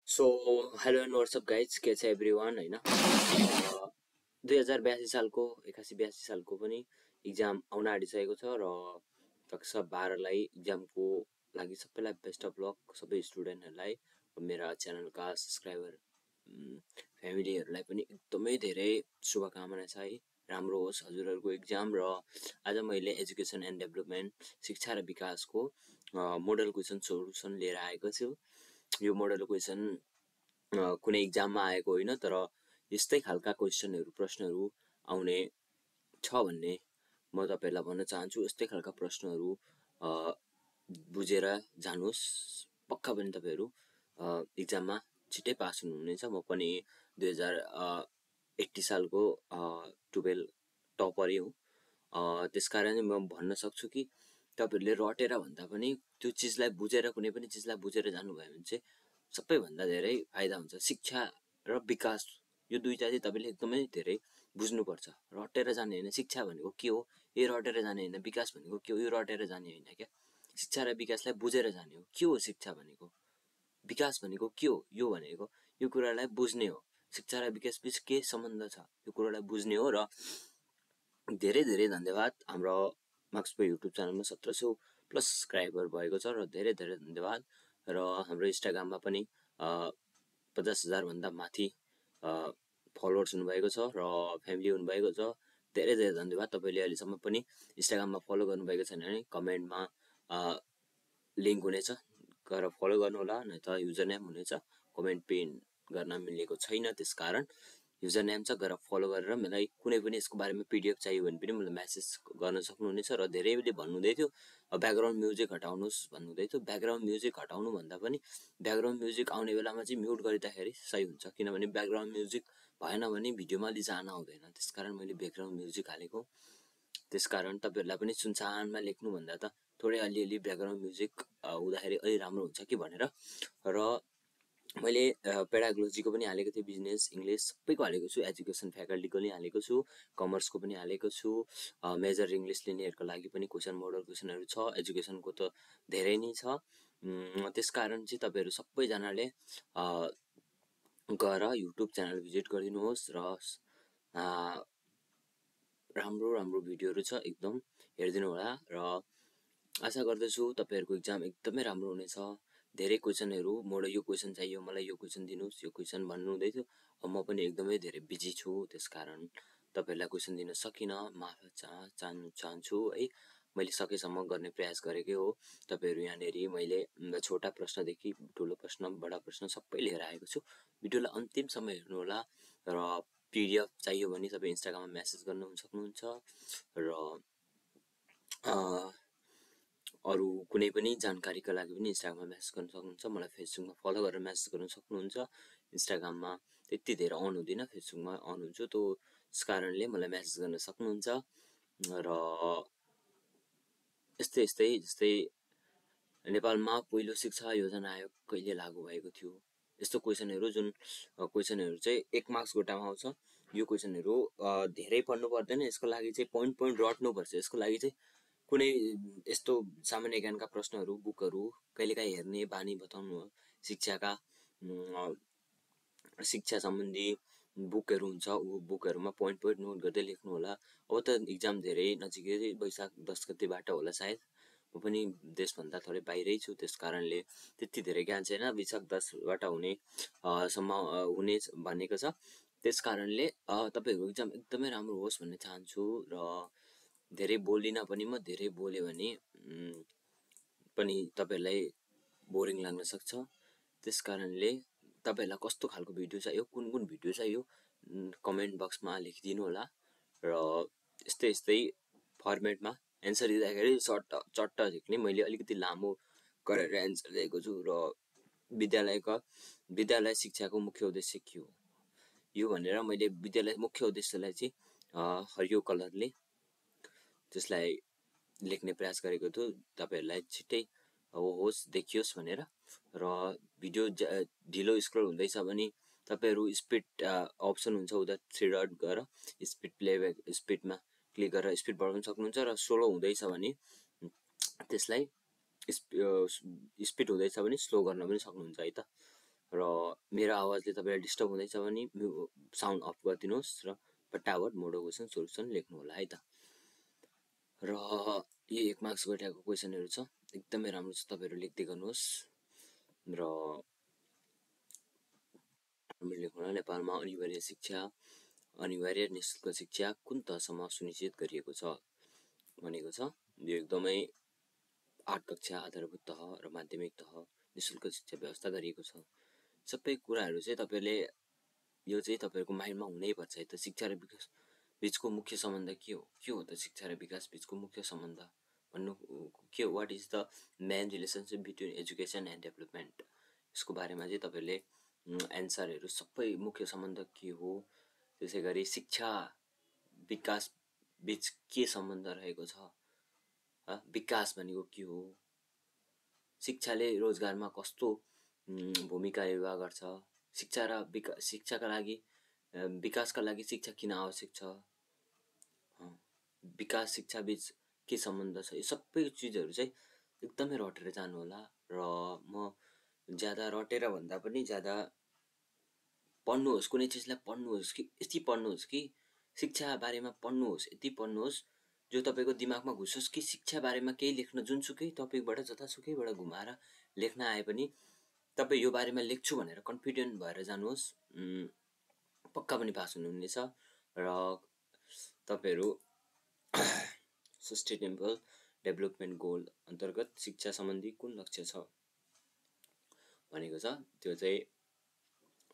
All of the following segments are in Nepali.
So hello and what's up guys के छ एभ्रिवान हैन 2082 सालको 81-82 सालको पनि इक्जाम आउन आँटिसकेको छ र कक्षा 12 लाई इक्जामको लागि सबैलाई बेस्ट अफ लक सबै स्टुडेन्टहरुलाई मेरा च्यानलका सब्स्क्राइबर फ्यामिलीहरुलाई पनि एकदमै धेरै शुभकामना छ है। राम्रो होस् हजुरहरुको इक्जाम। र आज मैले एजुकेसन एन्ड डेभलपमेन्ट शिक्षा र विकासको मोडल क्वेशन सोलुसन लिएर आएको छु। यो मोडल क्वेशन कुनै इक्जाममा आएको होइन, तर यस्तै खालका क्वेशनहरु प्रश्नहरु आउने छ भन्ने म तपाईहरुलाई भन्न चाहन्छु। यस्तै खालका प्रश्नहरु बुझेर जानुस्, पक्का पनि तपाईहरु इक्जाममा छिटै पास हुनुहुनेछ। म पनि 2080 सालको 12 टपरै हुँ। त्यसकारण म भन्न सक्छु कि तपाईहरुले रटेर भन्दा पनि त्यो चीजलाई बुझेर कुनै पनि चीजलाई बुझेर जानुभयो भने चाहिँ सबैभन्दा धेरै फाइदा हुन्छ। शिक्षा र विकास यो दुईटा चाहिँ तपाईले एकदमै धेरै बुझ्नुपर्छ। रटेर जाने हैन। शिक्षा भनेको के हो यो रटेर जाने हैन। विकास भनेको के हो यो रटेर जाने हैन क्या। शिक्षा र विकासलाई बुझेर जाने हो। के हो शिक्षा भनेको, विकास भनेको के हो यो भनेको यो कुरालाई बुझ्ने हो। शिक्षा र विकास बीच के सम्बन्ध छ यो कुरालाई बुझ्ने हो। र धेरै धेरै धन्यवाद। हाम्रो मार्क्सको युट्युब च्यानलमा 1700 प्लस सब्स्क्राइबर भएको छ र धेरै धेरै धन्यवाद। र हाम्रो इन्स्टाग्राममा पनि 50,000 भन्दा माथि फलोअर्स हुनुभएको छ र फ्यामिली हुनुभएको छ। धेरै धेरै धन्यवाद। तपाईले अहिलेसम्म पनि इन्स्टाग्राममा फलो गर्नुभएको छैन भने कमेन्टमा लिंक हुनेछ, गएर फलो गर्नु होला। न त युजर नेम हुनेछ, कमेन्ट पिन गर्न मिलेको छैन त्यसकारण युजर नेम छ, गएर फलो गरेर मलाई कुनै पनि यसको बारेमा पीडीएफ चाहियो भने पनि मलाई मेसेज गर्न सक्नुहुनेछ। र धेरैले भन्नुहुँदै थियो ब्याकग्राउन्ड म्युजिक हटाउनुस् भन्नुहुँदै थियो। ब्याकग्राउन्ड म्युजिक हटाउनु भन्दा पनि ब्याकग्राउन्ड म्युजिक आउने बेलामा चाहिँ म्युट गरिदाखेरि सही हुन्छ, किनभने ब्याकग्राउन्ड म्युजिक भएन भने भिडियोमा अलि जान आउँदैन। त्यसकारण मैले ब्याकग्राउन्ड म्युजिक हालेको। त्यसकारण तपाईहरुलाई पनि सुनसानमा लेख्नु भन्दा त थोरै अलिअलि ब्याकग्राउन्ड म्युजिक हुँदाखेरि अलि राम्रो हुन्छ कि भनेर। र मैले पेडागोलोजीको पनि हालेको थिएँ, बिजनेस इंग्लिश सबैको हालेको छु। एजुकेसन फ्याकल्टीको पनि हालेको छु, कमर्सको पनि हालेको छु। मेजर इंग्लिश लिनेहरुको लागि पनि क्वेशन मोडल क्वेशनहरु छ। एजुकेसनको त धेरै नै छ। त्यसकारण चाहिँ तपाईहरु सबैजनाले गएर युट्युब च्यानल भिजिट गरिदिनुहोस् र राम्रो राम्रो भिडियोहरु छ एकदम हेर्दिनु होला। र आशा गर्दछु तपाईहरुको इक्जाम एकदमै राम्रो हुनेछ। धेरै क्वेशनहरु मोडल यो क्वेशन चाहियो मलाई, यो क्वेशन दिनुस्, यो क्वेशन भन्नुहुँदै थियो। म पनि एकदमै धेरै बिजी छु, त्यसकारण तपाईहरुलाई क्वेशन दिन सकिन माफ चाहन्छु है। मैले सकेसम्म गर्ने प्रयास गरेकै हो। तपाईहरु यहाँनेरि मैले छोटा प्रश्नदेखि ठूलो प्रश्न बडा प्रश्न सबै लिएर आएको छु। भिडियोलाई अन्तिमसम्म हेर्नु होला। र पीडीएफ चाहियो भने तपाई इन्स्टाग्राममा मेसेज गर्न सक्नुहुन्छ। र अरु कुनै पनि जानकारीका लागि पनि इन्स्टाग्राममा मेसेज गर्न सक्नुहुन्छ। मलाई फेसबुकमा फलो गरेर मेसेज गर्न सक्नुहुन्छ। इन्स्टाग्राममा त्यति धेरै अन हुँदिन, फेसबुकमा अन हुन्छु। त्यस कारणले मलाई मेसेज गर्न सक्नुहुन्छ। र यस्तै यस्तै जस्तै नेपालमा पहिलो शिक्षा योजना आयोग कहिले लागू भएको थियो, यस्तो क्वेशनहरु जुन क्वेशनहरु चाहिँ 1 मार्क्स गोटामा आउँछ। यो क्वेशनहरु धेरै पढ्नु पर्दैन। यसको लागि चाहिँ पोइन्ट पोइन्ट रट्नु पर्छ। यसको लागि चाहिँ कुनै यस्तो सामान्य ज्ञानका प्रश्नहरु बुकहरु कहिलेकाहीँ हेर्ने बानी बताउनु हो। शिक्षाका शिक्षा सम्बन्धी बुकहरु हुन्छ, उ बुकहरुमा पोइन्ट पोइन्ट नोट गर्दै लेख्नु होला। अब त इक्जाम धेरै नजिकै, वैशाख 10 गतेबाट होला सायद। म पनि देशभन्दा थोरै बाहिरै छु, त्यसकारणले त्यति धेरै ज्ञान छैन। वैशाख 10 बाट हुने सम्म हुने भनेको छ। त्यसकारणले तपाईहरुको इक्जाम एकदमै राम्रो होस् भन्ने चाहन्छु। र धेरै बोलिन पनि म धेरै बोले भने पनि तपाईहरुलाई बोरिङ लाग्न सक्छ। त्यसकारणले तपाईहरुलाई कस्तो खालको भिडियो चाहियो, कुन कुन भिडियो चाहियो कमेन्ट बक्समा लेखिदिनु होला। र यस्तै यस्तै फर्मेटमा एन्सर दिँदाखेरि चट्ट झिक्ने मैले अलिकति लामो गरेर एन्सर दिएको छु। र विद्यालय शिक्षाको मुख्य उद्देश्य के हो यो भनेर मैले विद्यालय मुख्य उद्देश्यलाई चाहिँ हरियो कलरले त्यसलाई लेख्ने प्रयास गरेको छु, तपाईहरुलाई छिटै होस् देखियोस् भनेर। र भिडियो ढिलो स्क्रोल हुँदैछ भने तपाईहरु स्पिड अप्सन हुन्छ उता 3 डट गएर स्पिड प्लेब्याक स्पिडमा क्लिक गरेर स्पिड बढाउन सक्नुहुन्छ। र स्लो हुँदैछ भने त्यसलाई स्पिड हुँदैछ भने स्लो गर्न पनि सक्नुहुन्छ है त। र मेरो आवाजले तपाईँलाई डिस्टर्ब हुँदैछ भने साउन्ड अफ गरिदिनुहोस् र फटाफट मोडो क्वेसन सोल्युसन लेख्नु होला है त। र यो 1 मार्क्स गरिरहेको क्वेसनहरू छ, एकदमै राम्रो छ, तपाईँहरू लेख्दै गर्नुहोस्। र लेख्नु होला, नेपालमा अनिवार्य निःशुल्क शिक्षा कुन तहसम्म सुनिश्चित गरिएको छ भनेको छ। यो एकदमै 8 कक्षा आधारभूत तह र माध्यमिक तह निःशुल्क शिक्षा व्यवस्था गरिएको छ। सबै कुराहरू चाहिँ तपाईँले यो चाहिँ तपाईँहरूको माइन्डमा हुनैपर्छ है त। शिक्षा र विकास बिचको मुख्य सम्बन्ध के हो त? शिक्षा र विकास बिचको मुख्य सम्बन्ध भन्नु के हो? What is the main relationship between education and development? यसको बारेमा चाहिँ तपाईँले एन्सरहरू सबै मुख्य सम्बन्ध के हो, त्यसै गरी शिक्षा विकास बिच के सम्बन्ध रहेको छ, विकास भनेको के हो, शिक्षाले रोजगारमा कस्तो भूमिका निर्वाह गर्छ, शिक्षा र शिक्षाका लागि विकासका लागि शिक्षा किन आवश्यक छ, विकास शिक्षा बिच के सम्बन्ध छ, यो सबै चिजहरू चाहिँ एकदमै रटेर जानु होला। र म ज्यादा रटेर भन्दा पनि ज्यादा पढ्नुहोस्, कुनै चिजलाई पढ्नुहोस् कि यति पढ्नुहोस् कि शिक्षा बारेमा पढ्नुहोस्, यति पढ्नुहोस् जो तपाईँको दिमागमा घुसोस् कि शिक्षा बारेमा केही लेख्न जुनसुकै टपिकबाट जतासुकैबाट घुमाएर लेख्न आए पनि तपाईँ यो बारेमा लेख्छु भनेर कन्फिडेन्ट भएर जानुहोस्, पक्का पनि पास हुनुहुनेछ। र तपाईँहरू सस्टेनेबल डेभलपमेन्ट गोल अन्तर्गत शिक्षा सम्बन्धी कुन लक्ष्य छ भनेको छ। त्यो चाहिँ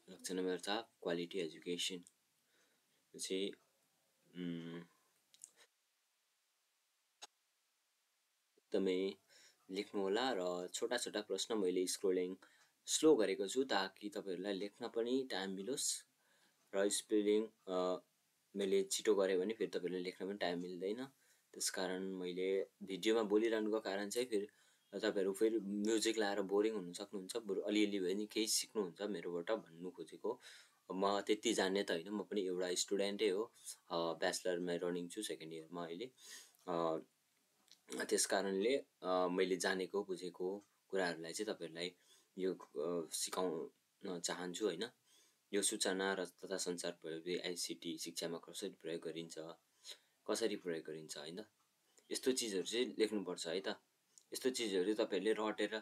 लक्ष्य नम्बर 4 क्वालिटी एजुकेसन। त्यो चाहिँ एकदमै लेख्नु होला। र छोटा छोटा प्रश्न मैले स्क्रोलिङ स्लो गरेको छु ताकि तपाईँहरूलाई लेख्न पनि टाइम मिलोस्, र स्पेलिङ मैले छिटो गरेँ भने फेरि तपाईँहरूले लेख्न पनि टाइम मिल्दैन। त्यसकारण मैले भिडियोमा बोलिरहनुको कारण चाहिँ फेरि तपाईँहरू फेरि म्युजिक लाएर बोरिङ हुन सक्नुहुन्छ, बरु अलिअलि भए पनि केही सिक्नुहुन्छ मेरोबाट भन्नु खोजेको। म त्यति जान्ने त होइन, म पनि एउटा स्टुडेन्टै हो, ब्याचलरमा रनिङ छु, सेकेन्ड इयरमा अहिले। त्यस कारणले मैले जानेको बुझेको कुराहरूलाई चाहिँ तपाईँहरूलाई यो सिकाउन चाहन्छु होइन। यो सूचना र तथा सञ्चार प्रविधि आइसिटी शिक्षामा कसरी प्रयोग गरिन्छ होइन, यस्तो चिजहरू चाहिँ लेख्नुपर्छ है त। यस्तो चिजहरू तपाईँहरूले रटेर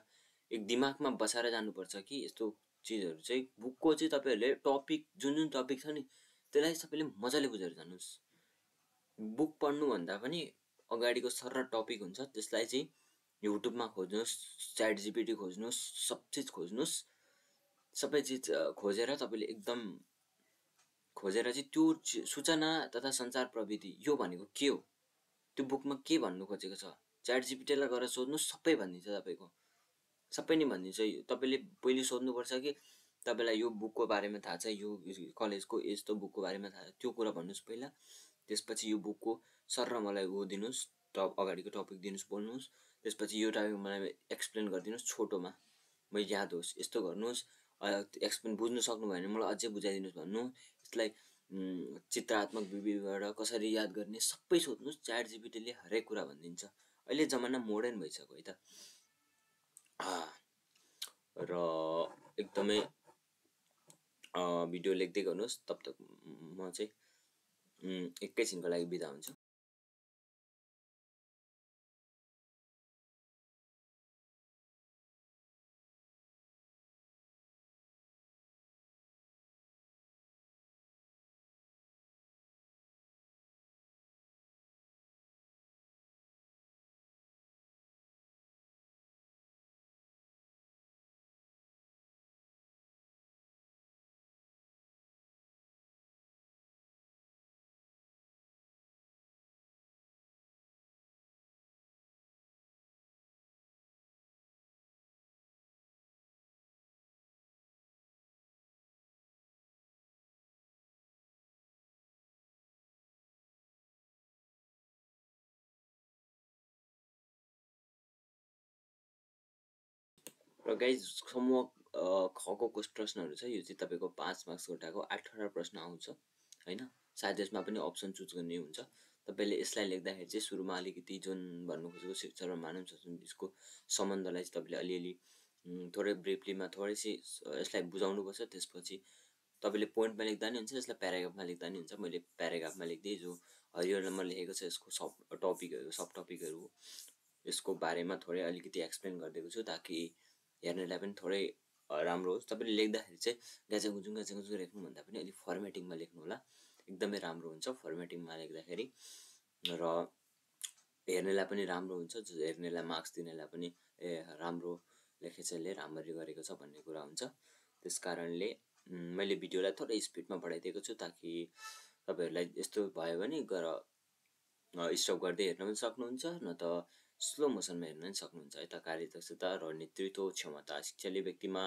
एक दिमागमा बसाएर जानुपर्छ कि यस्तो चिजहरू चाहिँ बुकको चाहिँ तपाईँहरूले टपिक जुन टपिक छ नि त्यसलाई सबैले मजाले बुझेर जानुहोस्। बुक पढ्नुभन्दा पनि अगाडिको सरर टपिक हुन्छ त्यसलाई चाहिँ युट्युबमा खोज्नुहोस्, च्याट जिपिटी खोज्नुहोस्, सब चिज खोज्नुहोस्, सबै चिज खोजेर तपाईँले एकदम खोजेर चाहिँ त्यो सूचना तथा सञ्चार प्रविधि यो भनेको के हो, त्यो बुकमा के भन्नु खोजेको छ, च्याट जिपिटीलाई गएर सोध्नुहोस्, सबै भनिदिन्छ तपाईँको, सबै नै भनिदिन्छ। तपाईँले पहिले सोध्नुपर्छ कि तपाईँलाई यो बुकको बारेमा थाहा छ, यो कलेजको यस्तो बुकको बारेमा थाहा छ, त्यो कुरा भन्नुहोस् पहिला। त्यसपछि यो बुकको सरर मलाई दिनुहोस्, अगाडिको टपिक दिनुहोस्, बोल्नुहोस्। त्यसपछि यो टपिक मलाई एक्सप्लेन गरिदिनुहोस् छोटोमा, मैले याद होस्, यस्तो गर्नुहोस्, एक्सप्लेन बुझ्नु सक्नु भयो भने मलाई अझै बुझाइदिनुहोस् भन्नु। यसलाई चित्रात्मक विधिबाट कसरी याद गर्ने सबै सोध्नुहोस्, च्याट जिपिटीले हरेक कुरा भनिदिन्छ। अहिले जमाना मोडर्न भइसक्यो है त। र एकदमै भिडियो लेख्दै गर्नुहोस्, तब तक म चाहिँ एकैछिनको लागि बिदा हुन्छु। र गाइज समूह खको प्रश्नहरू छ, यो चाहिँ तपाईँको 5 मार्क्स कोटाको 18 प्रश्न आउँछ होइन। सायद यसमा पनि अप्सन चुज गर्ने हुन्छ। तपाईँले यसलाई लेख्दाखेरि चाहिँ सुरुमा अलिकति जुन भन्नु खोजेको शिक्षा र मानव संसाधन बिचको सम्बन्धलाई चाहिँ तपाईँले अलिअलि थोरै ब्रिफलीमा थोरैसी यसलाई बुझाउनुपर्छ। त्यसपछि तपाईँले पोइन्टमा लेख्दा नि हुन्छ, यसलाई प्याराग्राफमा लेख्दा नि हुन्छ। मैले प्याराग्राफमा लेख्दै जो हरियोमा लेखेको छ यसको सब टपिकहरू यसको बारेमा थोरै अलिकति एक्सप्लेन गरिदिएको छु, ताकि हेर्नेलाई पनि थोरै राम्रो होस्। तपाईँले लेख्दाखेरि चाहिँ गाजागुजुङ लेख्नुभन्दा पनि अलिक फर्मेटिङमा लेख्नु होला, एकदमै राम्रो हुन्छ फर्मेटिङमा लेख्दाखेरि। र हेर्नेलाई पनि राम्रो हुन्छ, जो हेर्नेलाई मार्क्स दिनेलाई पनि राम्रो लेखेछ यसले, राम्ररी गरेको छ भन्ने कुरा हुन्छ। त्यस कारणले मैले भिडियोलाई थोरै स्पिडमा बढाइदिएको छु, ताकि तपाईँहरूलाई यस्तो भयो भने गएर स्टप गर्दै हेर्न पनि सक्नुहुन्छ, न त स्लो मोसनमा हेर्न पनि सक्नुहुन्छ है त। कार्यदक्षता र नेतृत्व क्षमता शिक्षाले व्यक्तिमा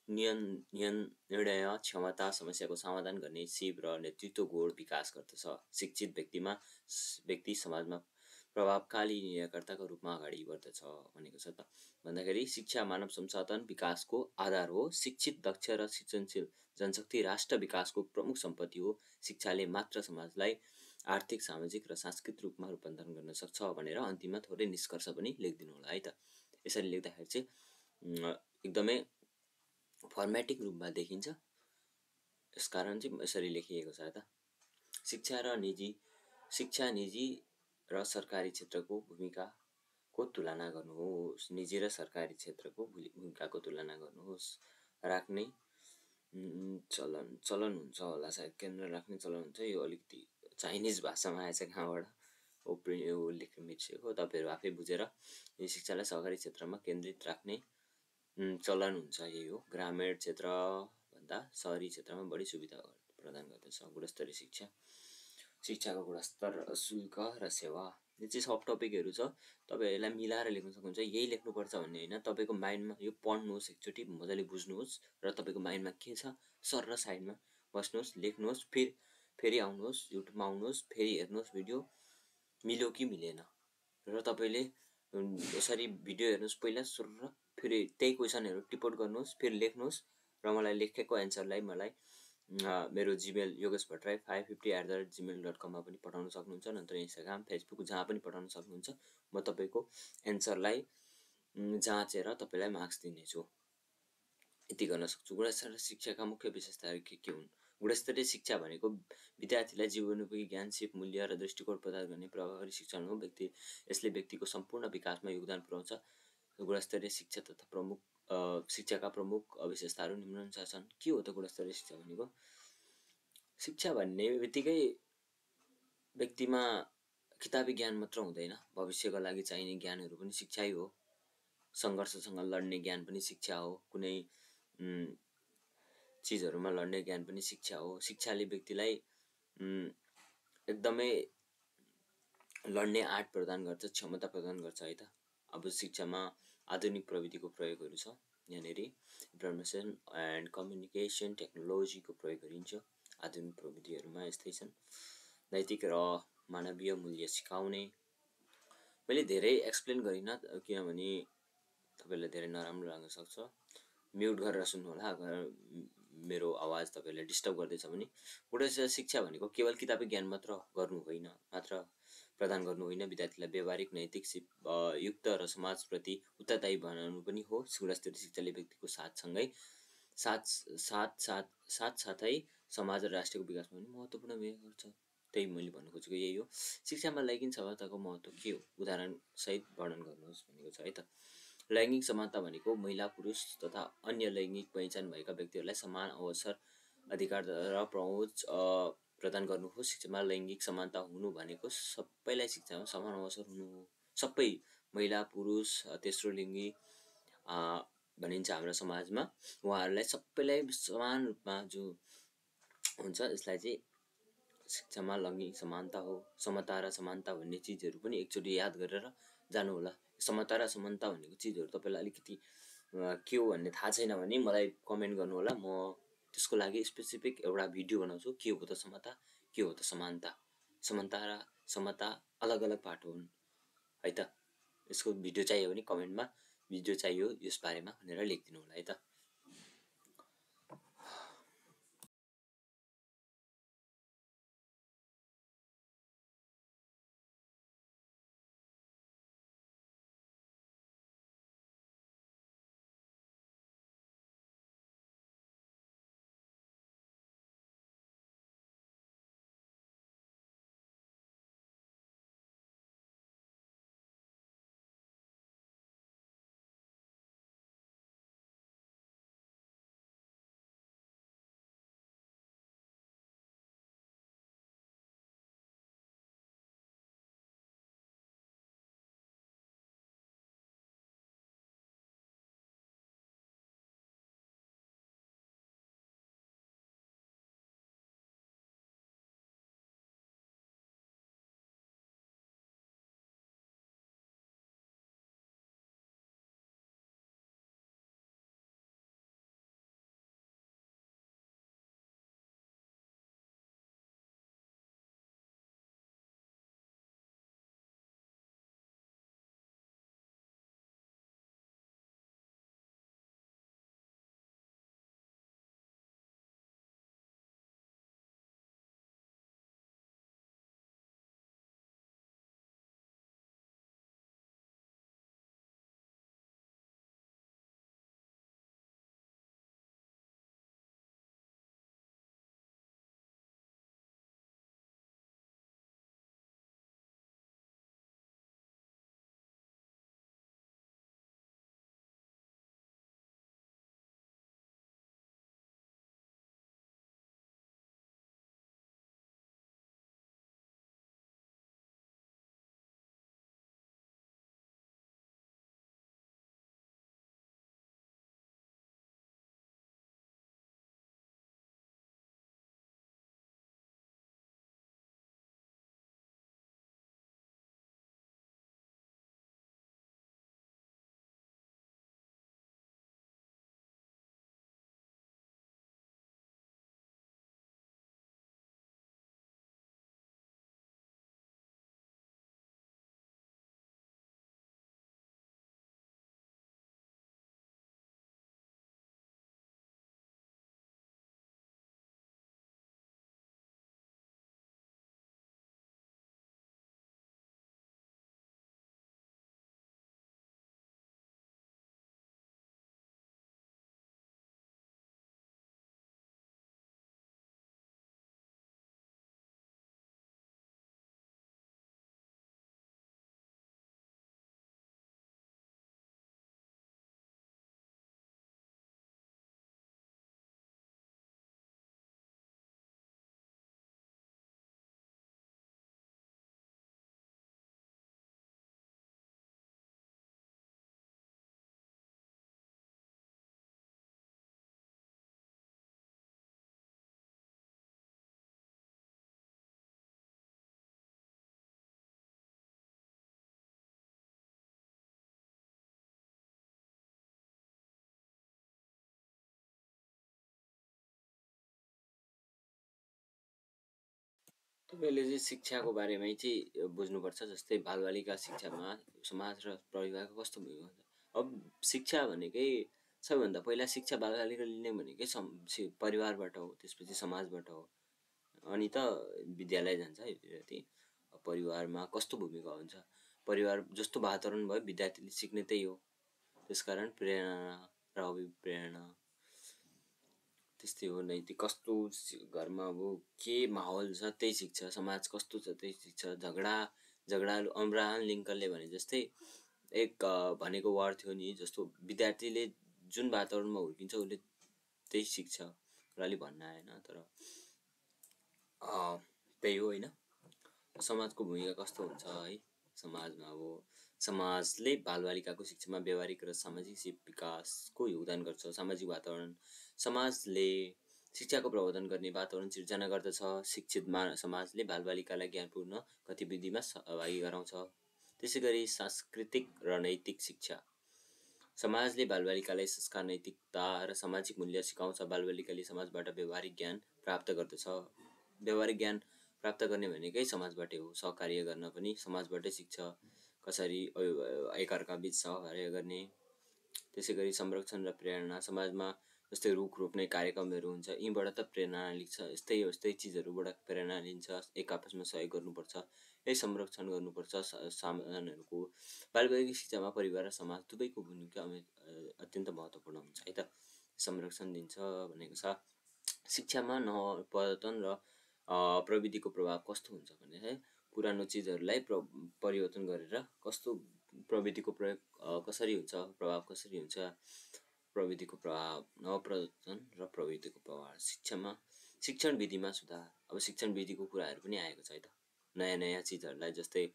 निर्णय क्षमता, समस्याको समाधान गर्ने सिप र नेतृत्व गुण विकास गर्दछ। शिक्षित व्यक्ति समाजमा प्रभावकारी निर्णयकर्ताको रूपमा अगाडि बढ्दछ भनेको छ त। भन्दाखेरि शिक्षा मानव संसाधन विकासको आधार हो। शिक्षित, दक्ष र सृजनशील जनशक्ति राष्ट्र विकासको प्रमुख सम्पत्ति हो। शिक्षाले मात्र समाजलाई आर्थिक, सामाजिक र सांस्कृतिक रूपमा रूपान्तरण गर्न सक्छ भनेर अन्तिममा थोरै निष्कर्ष पनि लेखिदिनु होला है त। यसरी लेख्दाखेरि चाहिँ एकदमै फर्मेटिक रूपमा देखिन्छ, यसकारण चाहिँ यसरी लेखिएको छ त। शिक्षा निजी र सरकारी क्षेत्रको भूमिकाको तुलना गर्नुहोस्। निजी र सरकारी क्षेत्रको भूमिकाको तुलना गर्नुहोस्। राख्ने चलन हुन्छ होला सायद, केन्द्र राख्ने चलन हुन्छ। यो अलिकति चाइनिज भाषामा आएछ कहाँबाट यो लेख्न बिर्सेको, तपाईँहरू आफै बुझेर। यो शिक्षालाई सरकारी क्षेत्रमा केन्द्रित राख्ने चलन हुन्छ, यही हो। ग्रामीण क्षेत्रभन्दा सहरी क्षेत्रमा बढी सुविधा प्रदान गर्दछ। गुणस्तरीय शिक्षाको गुणस्तर, शुल्क र सेवा, यो चाहिँ सब टपिकहरू छ। तपाईँहरूलाई मिलाएर लेख्न सक्नुहुन्छ, यही लेख्नुपर्छ भन्ने होइन। तपाईँको माइन्डमा यो पढ्नुहोस्, एकचोटि मजाले बुझ्नुहोस्, र तपाईँको माइन्डमा के छ सर र साइडमा बस्नुहोस्, लेख्नुहोस्, फेरि आउनुहोस्, युट्युबमा आउनुहोस्, फेरि हेर्नुहोस् भिडियो, मिल्यो कि मिलेन। र तपाईँले यसरी भिडियो हेर्नुहोस् पहिला सुरु, र फेरि त्यही क्वेसनहरू टिपोट गर्नुहोस्, फेरि लेख्नुहोस्, र मलाई लेखेको एन्सरलाई मलाई मेरो जिमेल yogesbhattarai550@gmail.com पनि पठाउन सक्नुहुन्छ। नत्र इन्स्टाग्राम, फेसबुक जहाँ पनि पठाउन सक्नुहुन्छ। म तपाईँको एन्सरलाई जाँचेर तपाईँलाई मार्क्स दिनेछु, यति गर्न सक्छु। गुणस्तरीय शिक्षाका मुख्य विशेषताहरू के हुन्? गुणस्तरीय शिक्षा भनेको विद्यार्थीलाई जीवनोपयोगी ज्ञान, सिप, मूल्य र दृष्टिकोण प्रदान गर्ने प्रभावकारी शिक्षण हो। यसले व्यक्तिको सम्पूर्ण विकासमा योगदान पुर्याउँछ। गुणस्तरीय शिक्षा तथा शिक्षाका प्रमुख विशेषताहरू निम्नानुसार छन्। के हो त गुणस्तरीय शिक्षा भनेको? शिक्षा भन्ने बित्तिकै व्यक्तिमा किताबी ज्ञान मात्र हुँदैन, भविष्यको लागि चाहिने ज्ञानहरू पनि शिक्षै हो। सङ्घर्षसँग लड्ने ज्ञान पनि शिक्षा हो। कुनै चिजहरूमा लड्ने ज्ञान पनि शिक्षा हो। शिक्षाले व्यक्तिलाई एकदमै लड्ने आँट प्रदान गर्छ, क्षमता प्रदान गर्छ है त। अब शिक्षामा आधुनिक प्रविधिको प्रयोगहरू छ। यहाँनिर इन्फर्मेसन एन्ड कम्युनिकेसन टेक्नोलोजीको प्रयोग गरिन्छ। आधुनिक प्रविधिहरूमा यस्तै छन्। नैतिक र मानवीय मूल्य सिकाउने। मैले धेरै एक्सप्लेन गरिनँ, किनभने तपाईँलाई धेरै नराम्रो लाग्न सक्छ। म्युट गरेर सुन्नु होला अगर मेरो आवाज तपाईँलाई डिस्टर्ब गर्दैछ भने। गुणस्तरीय शिक्षा भनेको केवल किताबी ज्ञान मात्र प्रदान गर्नु होइन, विद्यार्थीलाई व्यवहारिक, नैतिक, युक्त र समाजप्रति उत्तरदायी बनाउनु पनि हो। गुणस्तरीय शिक्षाले व्यक्तिको साथसाथै समाज र राष्ट्रको विकासमा पनि महत्त्वपूर्ण भूमिका गर्छ। त्यही मैले भन्नु खोजेको यही हो। शिक्षामा लैङ्गिक समानताको महत्त्व के हो? उदाहरणसहित वर्णन गर्नुहोस् भनेको छ है त। लैङ्गिक समानता भनेको महिला, पुरुष तथा अन्य लैङ्गिक पहिचान भएका व्यक्तिहरूलाई समान अवसर, अधिकार र पहुँच प्रदान गर्नु हो। शिक्षामा लैङ्गिक समानता हुनु भनेको सबैलाई शिक्षामा समान अवसर हुनु हो। सबै महिला, पुरुष, तेस्रो लिङ्गी भनिन्छ हाम्रो समाजमा, उहाँहरूलाई सबैलाई समान रूपमा जो हुन्छ, यसलाई चाहिँ शिक्षामा लैङ्गिक समानता हो। समता र समानता भन्ने चिजहरू पनि एकचोटि याद गरेर जानु होला। समता र समानता भनेको चिजहरू तपाईँलाई अलिकति के हो भन्ने थाहा छैन भने मलाई कमेन्ट गर्नु होला। म त्यसको लागि स्पेसिफिक एउटा भिडियो बनाउँछु, के हो त समता, के हो त समानता। समानता र समता अलग अलग पार्ट हुन् है त। यसको भिडियो चाहियो भने कमेन्टमा भिडियो चाहियो यस बारेमा भनेर लेखिदिनु होला है त। तपाईँले चाहिँ शिक्षाको बारेमै चाहिँ बुझ्नुपर्छ। जस्तै बालबालिका शिक्षामा समाज र परिवारको कस्तो भूमिका हुन्छ। अब शिक्षा भनेकै सबैभन्दा पहिला शिक्षा बालबालिकाले लिने भनेकै परिवारबाट हो, त्यसपछि समाजबाट हो, अनि त विद्यालय जान्छ है विद्यार्थी। परिवारमा कस्तो भूमिका हुन्छ, परिवार जस्तो वातावरण भयो विद्यार्थीले सिक्ने त्यही हो। त्यसकारण प्रेरणा र अभिप्रेरणा त्यस्तै हो। नैतिक कस्तो घरमा अब के माहौल छ त्यही सिक्छ, समाज कस्तो छ त्यही सिक्छ। झगडालु अब्राहम लिङ्कनले भने जस्तै एक भनेको वर्ड थियो नि, जस्तो विद्यार्थीले जुन वातावरणमा हुर्किन्छ उसले त्यही सिक्छ। र अलि भन्न आएन तर त्यही हो होइन। समाजको भूमिका कस्तो हुन्छ है समाजमा। अब समाजले बालबालिकाको शिक्षामा व्यावहारिक र सामाजिक विकासको योगदान गर्छ। सामाजिक वातावरण समाजले शिक्षाको प्रवर्धन गर्ने वातावरण सिर्जना गर्दछ। शिक्षित समाजले बालबालिकालाई ज्ञानपूर्ण गतिविधिमा सहभागी गराउँछ। त्यसै गरी सांस्कृतिक र नैतिक शिक्षा समाजले बालबालिकालाई संस्कार, नैतिकता र सामाजिक मूल्य सिकाउँछ। बालबालिकाले समाजबाट व्यावहारिक ज्ञान प्राप्त गर्दछ। व्यावहारिक ज्ञान प्राप्त गर्ने भनेकै समाजबाटै हो। सहकार्य गर्न पनि समाजबाटै सिक्छ, कसरी एकअर्का बिच सहकार्य गर्ने। त्यसै गरी संरक्षण र प्रेरणा समाजमा जस्तै रुख रोप्ने कार्यक्रमहरू हुन्छ, यीबाट त प्रेरणा लिन्छ। यस्तै चिजहरूबाट प्रेरणा लिन्छ। एक आपसमा सहयोग गर्नुपर्छ, यही संरक्षण गर्नुपर्छ सामानहरूको। बालबालिका शिक्षामा परिवार र समाज दुवैको भूमिका अत्यन्त महत्त्वपूर्ण हुन्छ है त। संरक्षण दिन्छ भनेको छ। शिक्षामा नवपरिवर्तन र प्रविधिको प्रभाव कस्तो हुन्छ भने है, पुरानो चिजहरूलाई परिवर्तन गरेर कस्तो प्रविधिको प्रयोग कसरी हुन्छ, प्रभाव कसरी हुन्छ। प्रविधिको प्रभाव, नवपरिवर्तन र प्रविधिको प्रभाव शिक्षामा। शिक्षण विधिमा सुधार। अब शिक्षण विधिको कुराहरू पनि आएको छ है त। नयाँ नयाँ चिजहरूलाई जस्तै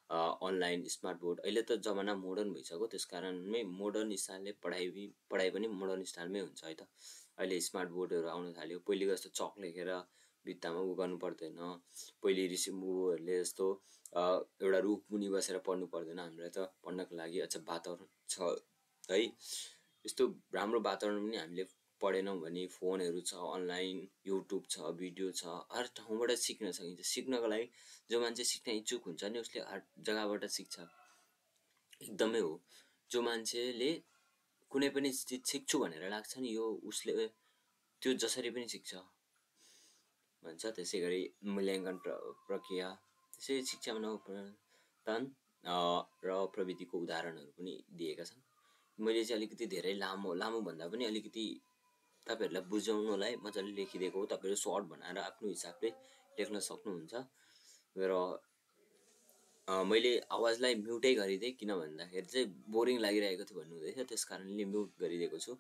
अनलाइन, स्मार्ट बोर्ड। अहिले त जमाना मोडर्न भइसक्यो, त्यस कारणमै मोडर्न स्टाइलले पढाइ पनि मोडर्न स्टाइलमै हुन्छ है त। अहिले स्मार्ट बोर्डहरू आउन थाल्यो। पहिले जस्तो चक लेखेर भित्तामा गर्नु पर्दैन। पहिले ऋषिमुनिहरूले जस्तो एउटा रुख मुनि बसेर पढ्नु पर्दैन। हामीलाई त पढ्नको लागि अच्छा वातावरण छ है। यस्तो राम्रो वातावरण पनि हामीले पढेनौँ भने फोनहरू छ, अनलाइन युट्युब छ, भिडियो छ, हर ठाउँबाट सिक्न सकिन्छ। सिक्नको लागि जो मान्छे सिक्न इच्छुक हुन्छ नि उसले हर जग्गाबाट सिक्छ, एकदमै हो। जो मान्छेले कुनै पनि चिज सिक्छु भनेर लाग्छ नि यो उसले त्यो जसरी पनि सिक्छ भन्छ। त्यसै गरी मूल्याङ्कन प्रक्रिया, त्यसै शिक्षामा नवपरिवर्तन र प्रविधिको उदाहरणहरू पनि दिएका छन्। मैले चाहिँ अलिकति धेरै लामो भन्दा पनि अलिकति तपाईँहरूलाई बुझाउनलाई मजाले लेखिदिएको हो। तपाईँहरू सर्ट बनाएर आफ्नो हिसाबले लेख्न सक्नुहुन्छ। र मैले आवाजलाई म्युटै गरिदिएँ किन भन्दाखेरि चाहिँ बोरिङ लागिरहेको थियो भन्नुहुँदैछ, त्यस कारणले म्युट गरिदिएको छु।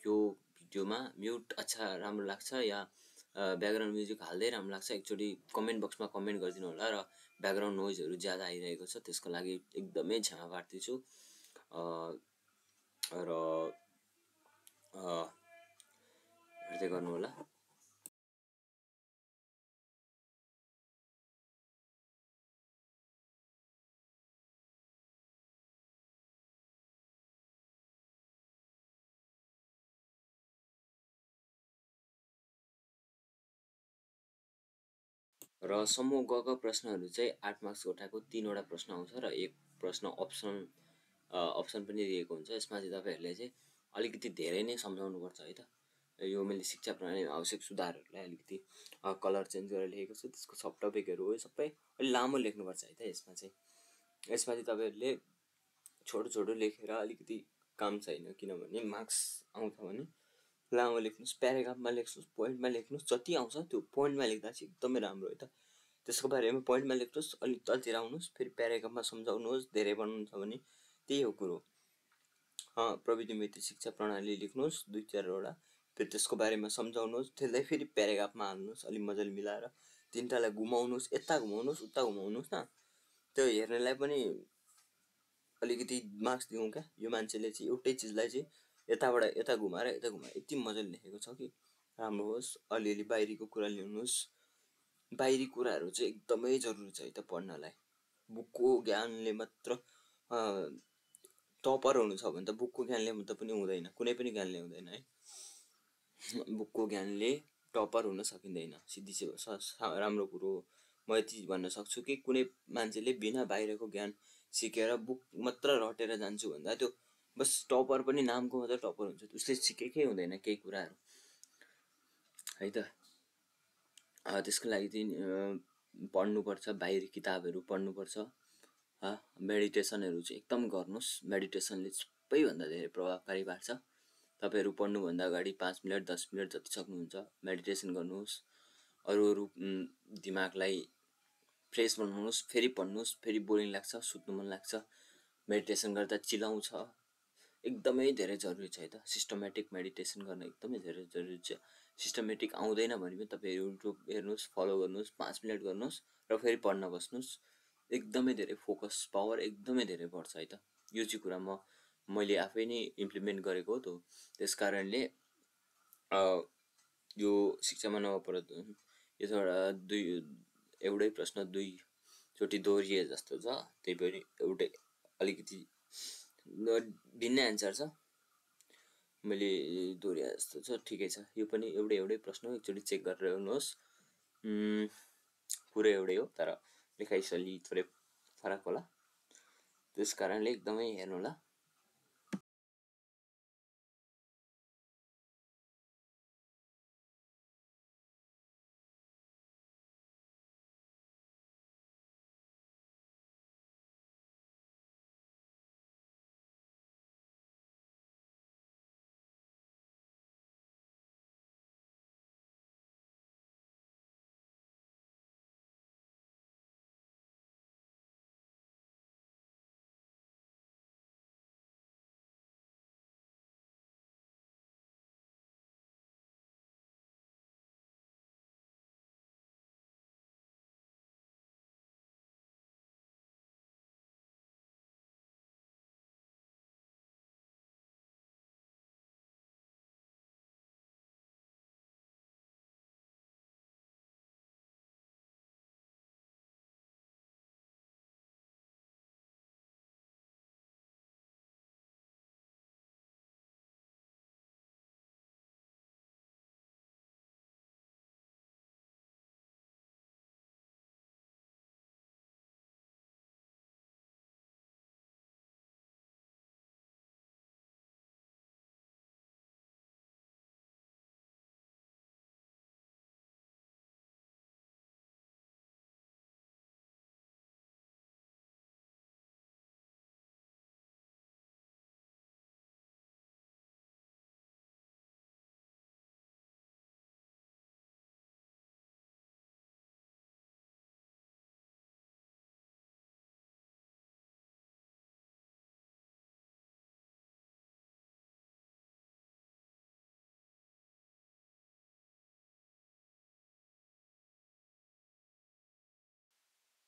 यो भिडियोमा म्युट अच्छा राम्रो लाग्छ या ब्याकग्राउन्ड म्युजिक हाल्दै राम्रो लाग्छ एकचोटि कमेन्ट बक्समा कमेन्ट गरिदिनु होला। र ब्याकग्राउन्ड नोइजहरू ज्यादा आइरहेको छ त्यसको लागि एकदमै क्षमा प्रार्थी छु। र हेर्दै गर्नु होला। र समूह गएको प्रश्नहरू चाहिँ 8 मार्क्स कोठाको 3वटा प्रश्न आउँछ र एक प्रश्न अप्सन पनि दिएको हुन्छ। यसमा चाहिँ तपाईँहरूले चाहिँ अलिकति धेरै नै सम्झाउनुपर्छ है त। यो मैले शिक्षा प्रणालीमा आवश्यक सुधारहरूलाई अलिकति कलर चेन्ज गरेर लेखेको छु। त्यसको सब टपिकहरू हो सबै अलि लामो लेख्नुपर्छ है त। यसमा चाहिँ तपाईँहरूले छोटो लेखेर अलिकति काम छैन, किनभने मार्क्स आउँछ भने लामो लेख्नुहोस्, प्याराग्राफमा लेख्नुहोस्, पोइन्टमा लेख्नुहोस्। जति आउँछ त्यो पोइन्टमा लेख्दा चाहिँ एकदमै राम्रो है त। त्यसको बारेमा पोइन्टमा लेख्नुहोस्, अलिक तलतिर आउनुहोस्, फेरि प्याराग्राफमा सम्झाउनुहोस्। धेरै बनाउनु छ भने त्यही हो कुरो। प्रविधि मिति शिक्षा प्रणाली लेख्नुहोस् 2-4वटा, फेरि त्यसको बारेमा सम्झाउनुहोस्। त्यसलाई फेरि प्याराग्राफमा हाल्नुहोस् अलिक मजाले मिलाएर। तिनवटालाई घुमाउनुहोस्, यता घुमाउनुहोस् उता घुमाउनुहोस् न, त्यो हेर्नेलाई पनि अलिकति मार्क्स दिउँ क्या। यो मान्छेले चाहिँ एउटै चिजलाई चाहिँ यताबाट यता घुमाएर यति मजाले लेखेको छ कि राम्रो होस्। अलिअलि बाहिरीको कुरा ल्याउनुहोस्। बाहिरी कुराहरू चाहिँ एकदमै जरुरी छ है त पढ्नलाई। बुकको ज्ञानले मात्र टपर हुनु छ भने त बुकको ज्ञानले मात्र पनि हुँदैन, कुनै पनि ज्ञानले हुँदैन है। बुकको ज्ञानले टपर हुन सकिँदैन, सिधी राम्रो कुरो म यति भन्न सक्छु कि कुनै मान्छेले बिना बाहिरको ज्ञान सिकेर बुक मात्र रटेर जान्छु भन्दा त्यो बस टपर पनि नामको मात्र टपर हुन्छ, उसले सिकेकै हुँदैन केही कुराहरू है त। त्यसको लागि चाहिँ पढ्नुपर्छ, बाहिरी किताबहरू पढ्नुपर्छ। मेडिटेसनहरू चाहिँ एकदम गर्नुहोस्, मेडिटेसनले सबैभन्दा धेरै प्रभावकारी पार्छ। तपाईँहरू पढ्नुभन्दा अगाडि 5 मिनट 10 मिनट जति सक्नुहुन्छ मेडिटेसन गर्नुहोस्, अरू दिमागलाई फ्रेस बनाउनुहोस्, फेरि पढ्नुहोस्, फेरि बोरिङ लाग्छ, सुत्नु मन लाग्छ, मेडिटेसन गर्दा चिलाउँछ, एकदमै धेरै जरुरी छ है त। सिस्टमेटिक मेडिटेसन गर्न एकदमै धेरै जरुरी छ। सिस्टमेटिक आउँदैन भने पनि तपाईँहरू युट्युब हेर्नुहोस्, फलो गर्नुहोस्, 5 मिनट गर्नुहोस् र फेरि पढ्न बस्नुहोस्, एकदमै धेरै फोकस पावर एकदमै धेरै बढ्छ है त। यो चाहिँ कुरा मैले आफै नै इम्प्लिमेन्ट गरेको हो त। त्यस कारणले यो शिक्षामा नवप्रवर्तन यो एउटै प्रश्न दुईचोटि दोहोरिए जस्तो छ, त्यही पनि एउटै अलिकति भिन्नै एन्सर छ, मैले दोहोरिए जस्तो छ, ठिकै छ। यो पनि एउटै प्रश्न हो, एकचोटि चेक गरेर हेर्नुहोस्। पुरै एउटै हो, तर लेखाइ शैली थोरै फरक होला, त्यस कारणले एकदमै हेर्नु होला।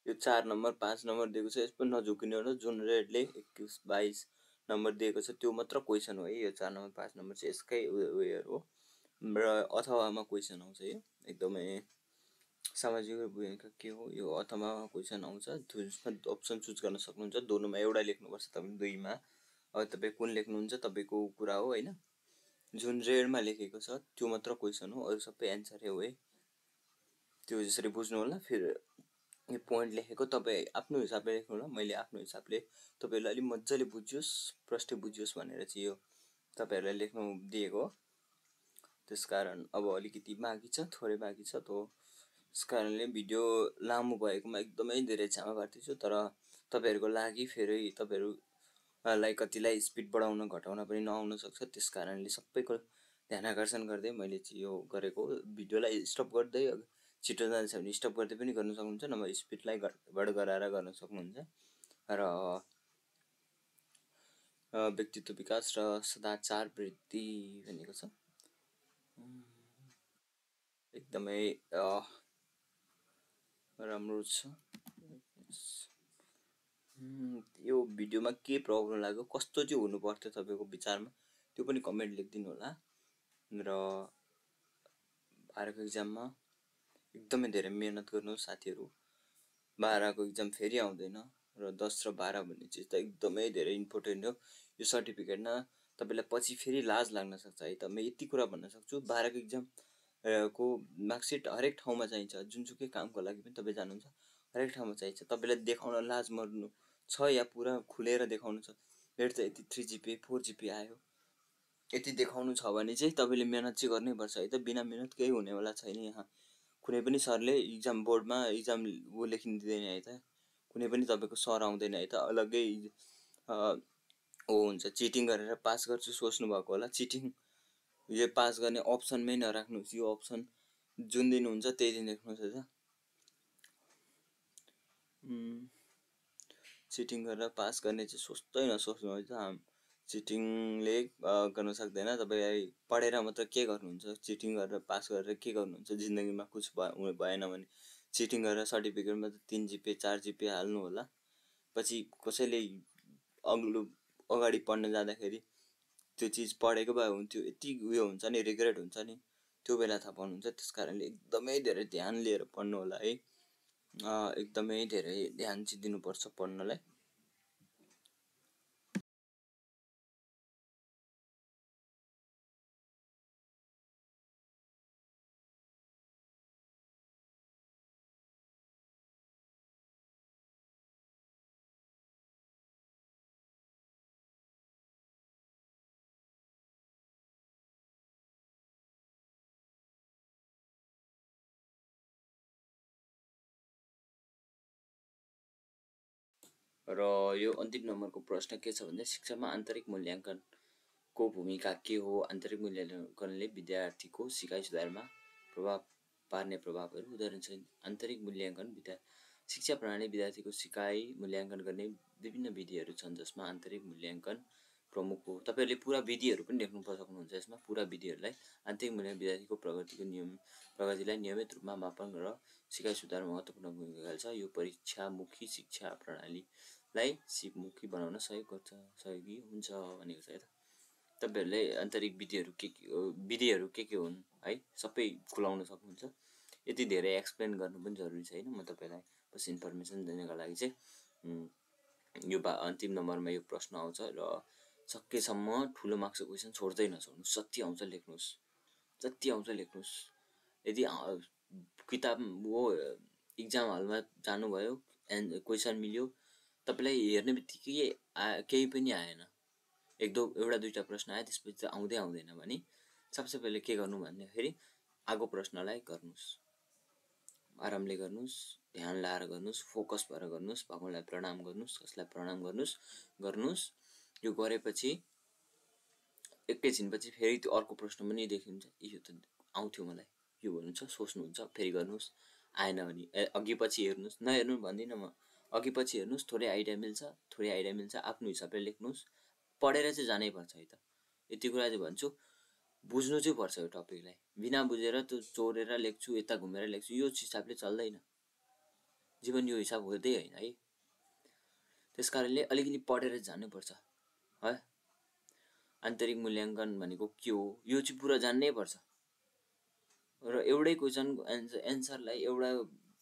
यो 4 नम्बर 5 नम्बर दिएको छ, यसमा नझुकिनु होला। जुन रेडले 21-22 नम्बर दिएको छ त्यो मात्र क्वेसन हो है। यो 4 नम्बर 5 नम्बर चाहिँ यसकै उयो हो र अथवामा क्वेसन आउँछ। यो एकदमै सामाजिक भूमिका के हो, यो अथवामा क्वेसन आउँछ। त्यसमा अप्सन चुज गर्न सक्नुहुन्छ, दोनोमा एउटा लेख्नुपर्छ तपाईँ, दुईमा अब तपाईँ कुन लेख्नुहुन्छ तपाईँको कुरा हो होइन। जुन रेडमा लेखेको छ त्यो मात्र क्वेसन हो, अरू सबै एन्सर हो है, त्यो यसरी बुझ्नु होला। फेरि यो पोइन्ट लेखेको तपाईँ आफ्नो हिसाबले लेख्नु होला, मैले आफ्नो हिसाबले तपाईँहरूलाई अलिक मजाले बुझियोस्, प्रष्टै बुझियोस् भनेर चाहिँ यो तपाईँहरूलाई लेख्नु दिएको हो। त्यसकारण अब अलिकति बाँकी छ, थोरै बाँकी छ, त्यस कारणले भिडियो लामो भएकोमा एकदमै धेरै क्षमा प्रार्थी छु। तर तपाईँहरूको लागि फेरि तपाईँहरूलाई कतिलाई स्पिड बढाउन घटाउन पनि नआउन सक्छ, त्यस कारणले सबैको ध्यान आकर्षण गर्दै मैले चाहिँ यो गरेको हो। भिडियोलाई स्टप गर्दै छिटो जान्छ भने स्टप गर्दै पनि गर्न सक्नुहुन्छ, नभए स्पिडलाई बढ गराएर गर्न सक्नुहुन्छ। र व्यक्तित्व विकास र सदाचार वृद्धि भनेको छ, एकदमै राम्रो छ। यो भिडियोमा के प्रब्लम लाग्यो, कस्तो चाहिँ हुनु पर्थ्यो तपाईँको विचारमा, त्यो पनि कमेन्ट लेखिदिनु होला। र 12को एक्जाममा एकदमै धेरै मेहनत गर्नु साथीहरू। 12को एक्जाम फेरि आउँदैन र 10 र 12 भन्ने चिज त एकदमै धेरै इम्पोर्टेन्ट हो। यो सर्टिफिकेटमा तपाईँलाई पछि फेरि लाज लाग्न सक्छ है त। म यति कुरा भन्न सक्छु, 12को एक्जाम को मार्कसिट हरेक ठाउँमा चाहिन्छ, जुनसुकै कामको लागि पनि तपाईँ जानुहुन्छ हरेक ठाउँमा चाहिन्छ। तपाईँलाई देखाउन लाज मर्नु छ या पुरा खुलेर देखाउनु छ, मेरो त यति 3 GPA 4 GPA आयो, यति देखाउनु छ भने चाहिँ तपाईँले मेहनत चाहिँ गर्नैपर्छ है त। बिना मेहनत केही हुनेवाला छैन। यहाँ कुनै पनि सरले इक्जाम बोर्डमा इक्जाम वो लेखिदिँदैन है त, कुनै पनि तपाईँको सर आउँदैन है त। अलग्गै हो हुन्छ, चिटिङ गरेर पास गर्छु सोच्नुभएको होला। चिटिङ यो पास गर्ने अप्सनमै नराख्नुहोस्, यो अप्सन जुन दिन हुन्छ त्यही दिन लेख्नुहोस् है त। चिटिङ गरेर पास गर्ने चाहिँ सोच्दै नसोच्नु है त। चिटिङले गर्न सक्दैन, तपाईँ पढेर मात्र के गर्नुहुन्छ, चिटिङ गरेर पास गरेर के गर्नुहुन्छ, जिन्दगीमा कुछ भएन भने चिटिङ गरेर सर्टिफिकेटमा त 3 GPA 4 GPA हाल्नु होला। पछि कसैले अगाडि पढ्न जाँदाखेरि त्यो चिज पढेको भए हुन्थ्यो, यति उयो हुन्छ नि, रिग्रेट हुन्छ नि, त्यो बेला थाहा पाउनुहुन्छ। त्यस कारणले एकदमै धेरै ध्यान लिएर पढ्नु होला है, एकदमै धेरै ध्यान चाहिँ दिनुपर्छ पढ्नलाई। र यो अन्तिम नम्बरको प्रश्न के छ भने, शिक्षामा आन्तरिक मूल्याङ्कनको भूमिका के हो? आन्तरिक मूल्याङ्कनले विद्यार्थीको सिकाइ सुधारमा प्रभाव पार्ने प्रभावहरू। उदाहरण चाहिँ आन्तरिक मूल्याङ्कन शिक्षा प्रणाली विद्यार्थीको सिकाइ मूल्याङ्कन गर्ने विभिन्न विधिहरू छन्, जसमा आन्तरिक मूल्याङ्कन प्रमुख हो। तपाईँहरूले पुरा विधिहरू पनि लेख्नु सक्नुहुन्छ यसमा। पुरा विधिहरूलाई आन्तरिक मूल्याङ्कन विद्यार्थीको प्रगतिलाई नियमित रूपमा मापन र सिकाइ सुधारमा महत्त्वपूर्ण भूमिका खेल्छ। यो परीक्षामुखी शिक्षा प्रणालीलाई सिपमुखी बनाउन सहयोगी हुन्छ भनेको छ है त। तपाईँहरूले आन्तरिक विधिहरू के हुन् है सबै खुलाउन सक्नुहुन्छ। यति धेरै एक्सप्लेन गर्नु पनि जरुरी छैन, म तपाईँलाई बस इन्फर्मेसन दिनको लागि चाहिँ यो अन्तिम नम्बरमा यो प्रश्न आउँछ। र सकेसम्म ठुलो मार्क्सको क्वेसन छोड्दै नछोड्नुहोस्, जति आउँछ लेख्नुहोस्, जति आउँछ लेख्नुहोस्। यदि किताब वो इक्जाम हलमा जानुभयो क्वेसन मिल्यो, तपाईँलाई हेर्ने बित्तिकै केही पनि आएन, एउटा दुईवटा प्रश्न आयो, त्यसपछि चाहिँ आउँदैन भने सबसे पहिले के गर्नु भन्दाखेरि आगो प्रश्नलाई गर्नुहोस्, आरामले गर्नुहोस्, ध्यान लाएर गर्नुहोस्, फोकस भएर गर्नुहोस्, भगवानलाई प्रणाम गर्नुहोस्, कसलाई प्रणाम गर्नुहोस्। यो गरेपछि एकैछिनपछि फेरि त्यो अर्को प्रश्न पनि देखिन्छ, यो त आउँथ्यो मलाई, यो भन्नुहुन्छ, सोच्नुहुन्छ, फेरि गर्नुहोस्। आएन भने अघि पछि हेर्नुहोस्, नहेर्नु भन्दिनँ म, अघि पछि हेर्नुहोस्, थोरै आइडिया मिल्छ, आफ्नो हिसाबले लेख्नुहोस्। पढेर चाहिँ जानै पर्छ है त, यति कुरा चाहिँ भन्छु, बुझ्नु चाहिँ पर्छ यो टपिकलाई। बिना बुझेर त्यो चोरेर लेख्छु, यता घुमेर लेख्छु, यो हिसाबले चल्दैन, जीवन यो हिसाब हुँदै होइन है। त्यस कारणले अलिकति पढेर जानुपर्छ है। आन्तरिक मूल्याङ्कन भनेको के हो यो चाहिँ पुरा जान्नै पर्छ। र एउटै क्वेसनको एन्सरलाई एउटा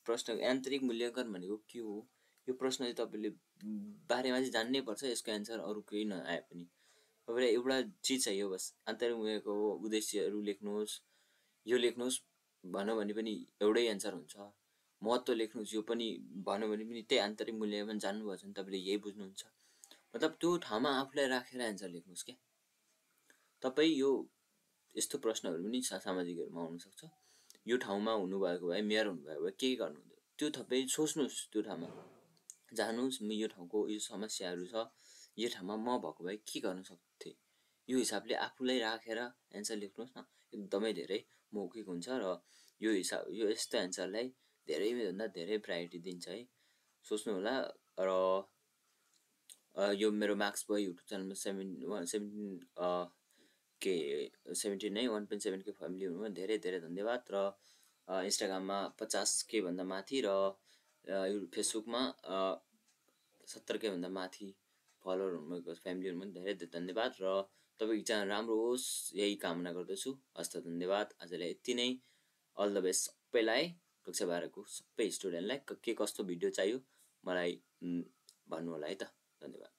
प्रश्न आन्तरिक मूल्याङ्कन भनेको के हो यो प्रश्न चाहिँ तपाईँले बारेमा चाहिँ जान्नै पर्छ। यसको एन्सर अरू केही नआए पनि तपाईँलाई एउटा चिज चाहियो, बस आन्तरिक मूल्याङ्कनको उद्देश्यहरू लेख्नुहोस्, यो लेख्नुहोस् भन्यो भने पनि एउटै एन्सर हुन्छ। महत्त्व लेख्नुहोस्, यो पनि भन्यो भने पनि त्यही आन्तरिक मूल्याङ्कन जान्नुभएको छ भने तपाईँले यही बुझ्नुहुन्छ। मतलब त्यो ठाउँमा आफूलाई राखेर एन्सर लेख्नुहोस् क्या। तपाईँ यो यस्तो प्रश्नहरू पनि सामाजिकहरूमा आउनसक्छ, यो ठाउँमा हुनुभएको भए, मेयर हुनुभएको भए के गर्नुहुन्थ्यो, त्यो तपाईँ सोच्नुहोस्, त्यो ठाउँमा जानुहोस्, यो ठाउँको यो समस्याहरू छ, यो ठाउँमा म भएको भए के गर्न सक्थेँ, यो हिसाबले आफूलाई राखेर एन्सर लेख्नुहोस् न, एकदमै धेरै मौखिक हुन्छ। र यो यस्तो एन्सरलाई धेरैभन्दा धेरै प्रायोरिटी दिन्छ है, सोच्नु होला। र यो मेरो मार्क्स भयो युट्युब च्यानलमा 17 नै 1.7K फ्यामिली हुनुमा धेरै धेरै धन्यवाद। र इन्स्टाग्राममा 50K भन्दा माथि र फेसबुकमा 70K भन्दा माथि फलोवर हुनुभएको फ्यामिली हुनुमा धेरै धेरै धन्यवाद। र तपाईँको इक्जाम राम्रो होस् यही कामना गर्दछु। हस्त धन्यवाद। आजलाई यति नै। अल द बेस्ट सबैलाई, कक्षा 12को सबै स्टुडेन्टलाई। के कस्तो भिडियो चाहियो मलाई भन्नु होला है त। धन्यवाद।